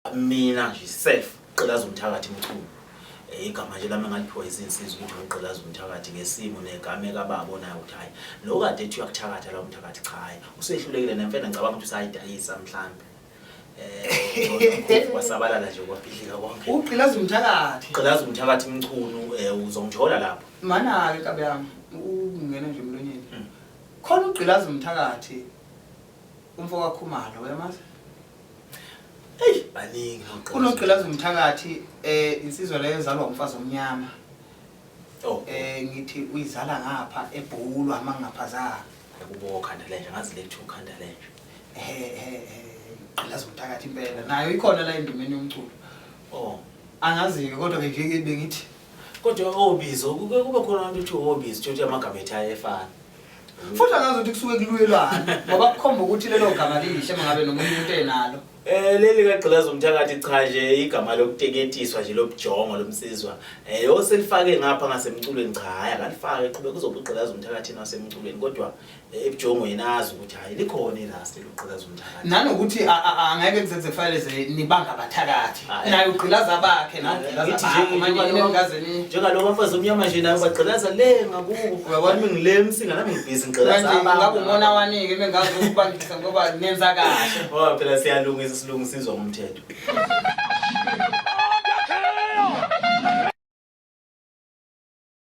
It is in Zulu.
Mina nje self gqilaza umthakathi mchunu. Eh, igama nje lami engaliphiwa izinsizwa ukuthi ugqilaza umthakathi ngesimo negama ekababa onayo ukuthi hayi lo kade ethi uyakuthakatha la umthakathi cha hayi usehlulekile nemfene ngicabanga ukuthi usayidayisa mhlambe. Eh kwasabalala nje kwabhidlika konke. Ugqilaza umthakathi. Gqilaza umthakathi mchunu eh uzongithola lapho. Mana-ke nkabi yami ungena nje emlonyeni. Khona ugqilaza umthakathi umfo kaKhumalo uyamazi? Eyi baningi nogqilaza. Kunogqilaza umthakathi eh insizwa leyo ezalwa umfazi omnyama. Oh. Eh ngithi uyizala ngapha ebhulwa mangingaphazami. Kubo khanda lenja ngazi le kuthiwa ukhanda lenja. Ehe ehe ehe gqilaza umthakathi impela. Nayo ikhona la endimeni yomculo. Oh. Angazi-ke kodwa ke nje bengithi Kodwa obizo kuke kube khona abantu kuthiwa obizo uthole amagama ethu ayefana. Futhi angazi ukuthi kusuke kuluyelwani ngoba kukhomba ukuthi lelo gama lihle mangabe nomunye umuntu enalo. Eh leli kagqilaza umthakathi cha nje igama lokuteketiswa nje lobujongo lomsizwa. Eh yoselifake ngapha ngasemculweni cha hayi akalifake qhubeka uzobe ugqilaza umthakathini wasemculweni kodwa ebujongweni azi ukuthi hayi likhona irasti logqilaza umthakathi. Nanokuthi angeke kuzenze kufanele ze nibanga abathakathi. Naye ugqilaza abakhe nawe ugqilaza Ngithi nje abakho manje yini engaze ni njengaloko mfazi omnyama nje nayo bagqilaza le ngakubo. Uyabona? Nami ngile msinga nami ngibhizi ngigqilaza manje abantu. ngabe umona wanike mengazi ukubangisa ngoba nenza kahle. Ngoba phela siyalungisa silungisizwa ngumthetho.